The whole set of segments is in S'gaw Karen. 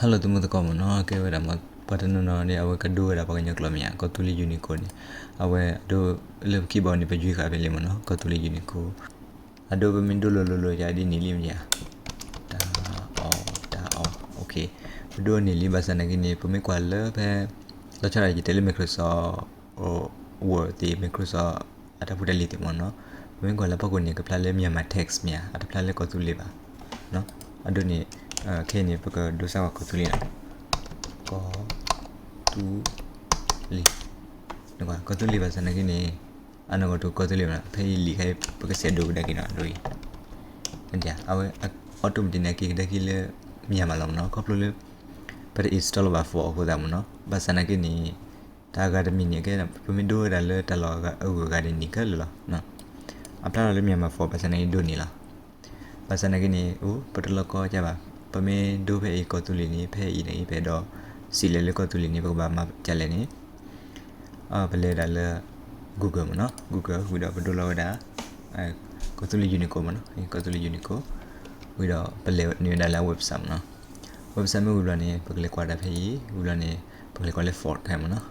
Hello သုမုၢ်သကိးမ့ၢ်နီၤ, ကဲဝဲဒၣ်မ့ၢ် ပှၤတနီၤနီၤန့ၣ် အဝဲကဒိဝဲဒၣ်ပှၤကညီကျိာ်မ့ၢ်ဧါ, ကီၢ်သူလ့ၤ Unicode န့ၣ်, အဝဲအဒိလၢပခံဘီန့ၣ် ပယွၤဃာ်ဖဲလံမ့ၢ်နီၤ, ကီၢ်သူလ့ၤ Unicode အဒိပမ့ၢ်ဒိလိၤလိၤလိၤယၤဒ်န့ၣ်လံမ့ၢ်ဧါ, တၢ်အီၣ်တၢ်အီၣ် ပဒိန့ၢ်လံ ဘၣ်ဆၣ်နာ်က့န့ၣ် ပမ့ၢ်ကွၢ်လၢဖဲ လီၤဆီဒၣ်ယတဲလၢ Microsoft Word သ့ၣ် Microsoft အတၢ်ဖိတၢ်လံၤသ့ၣ်မ့ၢ်နီၤ, ပမ့ၢ်ကွၢ်လၢဖီခိၣ်န့ၣ် ကဖျါလၢ Myanmar text မ့ၢ်ဧါ, အတဖျါလၢကီၢ်သူလ့ၤဘၣ်. အဒိန့ၣ် ခဲအံၤန့ၣ် ပကဒိစါကွၢ်ကီၢ်သူလ့ၤလီၤ. ကီၢ်သူလ့ၤ, ကီၢ်သူလ့ၤဘၣ်ဆၣ်နာ်က့န့ၣ် အနီၢ်ကီၢ်တကီၢ်သူလ့ၤမ့ၢ်နီၤ, ဖဲအံၤလံာ်ခါအံၤ ပကစဲးဒိးကဒါက့ၤနီၤ, ဒ်အံၤ အဝဲ automatic န့ၣ် အက့ၤကဒါက့ၤလၢ Myanmar လီၤမ့ၢ်နီၤ, ခီဖျိလၢ ပတ install လၢၤဘၣ် font အဃိသတးမ့ၢ်နီၤ, ဘၣ်ဆၣ်နာ်က့န့ၣ် တၢ်အဂၤတမံၤန့ၣ် အကဲ ပမ့ၢ်ဒိဝဲဒၣ်လၢတၢ်လီၢ်အဂၤအဂုၤအဂၤန့ၣ် န့ၢ်ခဲလၢာ်လီၤ. အဖျါထီၣ်လၢ Myanmar font ဘၣ်ဆၣ်နာ်က့ဒိန့ၢ်လီၤ. ဘၣ်ဆၣ်နာ်က့န့ၣ် အိၣ် ပတလီၤကီကၢဘၣ်, ပမ့ၢ်ဒိဖဲအံၤ ကီၢ်သူလ့ၤန့ၣ် ဖဲအံၤန့ၣ် ပအဲၣ်ဒိးစံးလဲၤလၢကီၢ်သူလ့ၤန့ၣ် ပကဘၣ်မၤဒ်လဲၣ်န့ၣ် ပလဲၤဒၣ်လၢ Google မ့ၢ်နီၤ, Google ဝံၤဒီးပဒိလီၤဝဲဒၣ် ကီၢ်သူလ့ၤ Unicode မ့ၢ်နီၤ, ကီၢ်သူလ့ၤ Unicode ဝံၤဒီးပလဲၤန့ၢ်ဝဲဒၣ်လၢအ website မ့ၢ်နီၤ, website မ့ၢ်ဝံၤဘျီန့ၣ် ပကလဲၤကွၢ်ဒၣ်ဖဲအံၤ, ဝံၤဘျီန့ၣ် ပကလဲၤကွၢ်လၢ font ခဲမ့ၢ်နီၤ,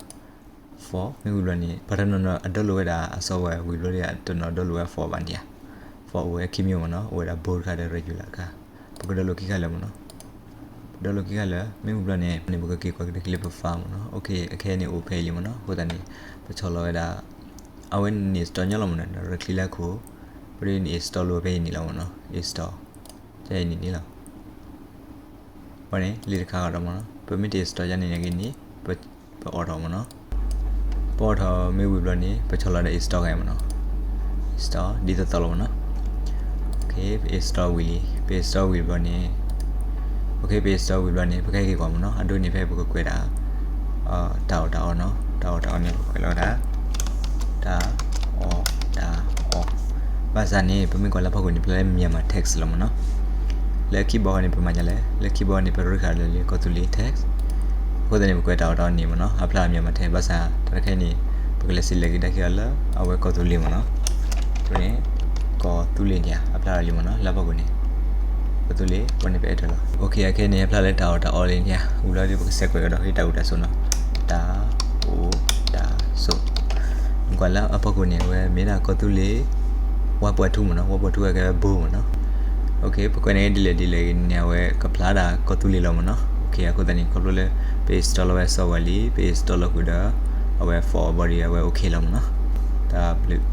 font မ့ၢ်ဝံၤဘျီန့ၣ် ပှၤတနီၤနီၤအ download ဝဲဒၣ်အ software ဝံၤဘျီဒီး တနီၤ download ဝဲ font ဘၣ်န့ၣ်ဧါ, font အိၣ်ဝဲခံမံၤမ့ၢ်နီၤ, အိၣ်ဝဲဒၣ် bold တခါဒီး regular တခါ, ပက download ခံခါလၢာ်မ့ၢ်နီၤ, ပ download ခံခါလၢာ်, မ့ၢ်ဝံၤဘျီန့ၣ် န့ၣ်ပကက့ၤကွၢ်ကဒါက့ၤလၢပ file မ့ၢ်နီၤ, အခဲအံၤန့ၣ်အိၣ်ဖဲအံၤလံမ့ၢ်နီၤ, အဃိသတးန့ၣ် ပဆီၣ်လီၤဝဲဒၣ် အဝဲန့ၣ် install ညီလီၤမ့ၢ်နီၤ, right click လၢခိၣ်, ပဒ်န့ၣ် install လီၤဖဲအံၤန့ၣ်လီၤမ့ၢ်နီၤ, install န့ၣ်န့ၣ်လီၤ. အဃိန့ၣ် လံာ်တခါဃီဒီးမ့ၢ်နီၤ, ပမ့ၢ်တ install ယၤန့ၣ်နာ်က့န့ၣ် ပအိးထီၣ်မ့ၢ်နီၤ, ပအိးထီၣ်မ့ၢ်ဝံၤဘျီန့ၣ် ပဆီၣ်လီၤဒီး install ခဲမ့ၢ်နီၤ, install ဒ်သိးသိးလီၤမ့ၢ်နီၤ, ပ install ဝံၤလံ, ပ install ဝံၤဘျီန့ၣ် ပ install ဝံၤဘျီန့ၣ် ပကဟဲက့ၤကွၢ်မ့ၢ်နီၤ, အဒိန့ၣ်ဖဲပကကွဲးဒၣ် တၢ်အီၣ်တၢ်အီနီၤ, တၢ်အီၣ်တၢ်အီန့ၣ် ပကကွဲးလီၤဝဲဒၣ် တၢ်အီၣ်တၢ်အီ, ဘၣ်ဆၣ်န့ၣ် ပမ့ၢ်ကွၢ်လၢဖီခိၣ်န့ၣ် ဖျါလၢ Myanmar text လီၤမ့ၢ်နီၤ, လၢ keyboard န့ၣ် ပမၤဒ်လဲၣ်, လၢ keyboard န့ၣ် ပရ့ဃာ်လၢလၢကီၢ်သူလ့ၤ text, အဃိသတးန့ၣ် ပကွဲးတၢ်အီၣ်တၢ်အီန့ၣ်မ့ၢ်နီၤ, အဖျါလၢ Myanmar text ဘၣ်ဆၣ် တၢ်တခါအံၤန့ၣ် ပကလဲၤစံးလဲၤကဒါက့ၤအီၤလၢ အဝဲကီၢ်သူလ့ၤမ့ၢ်နီၤ, န့ၣ် ကီၢ်သူလ့ၤန့ၣ် အဖျါလၢလံမ့ၢ်နီၤ, လၢဖီခိၣ်န့ၣ် ကီၢ်သူလ့ၤ အဃိန့ၣ် ပအဲၣ်ဒိးလီၤ, အခဲအံၤန့ၣ် အဖျါလၢတၢ်အီၣ်တၢ်အီလံန့ၣ်, ဝံၤလီၤဒီး ပကစဲးကွဲးကဒီးဃ့တၢ်အိၣ်တၢ်ဆိးနီၤ, တၢ်အိၣ်တၢ်ဆိး, ကွၢ်လၢအဖီခိၣ်န့ၣ် အဝဲမ့ၢ်ဒၣ်ကီၢ်သူလ့ၤ ဝါပှၢ်ထူမ့ၢ်နီၤ, ဝါပှၢ်ထူအကဲဝဲ bold မ့ၢ်နီၤ, ပကွဲးန့ၢ်ဒ်လဲၣ်ဒ်လဲၣ်န့ၣ် အဝဲကဖျါဒၣ်ကီၢ်သူလ့ၤလီၤမ့ၢ်နီၤ, အဃိသတးန့ၣ် ခီဖျိလၢ ပ install လီၤဝဲ software လံ, ပ install လီၤဃုာ်ဒီး အဝဲ font body အဝဲ okay လီၤမ့ၢ်နီၤ, တၢ်ဘျုး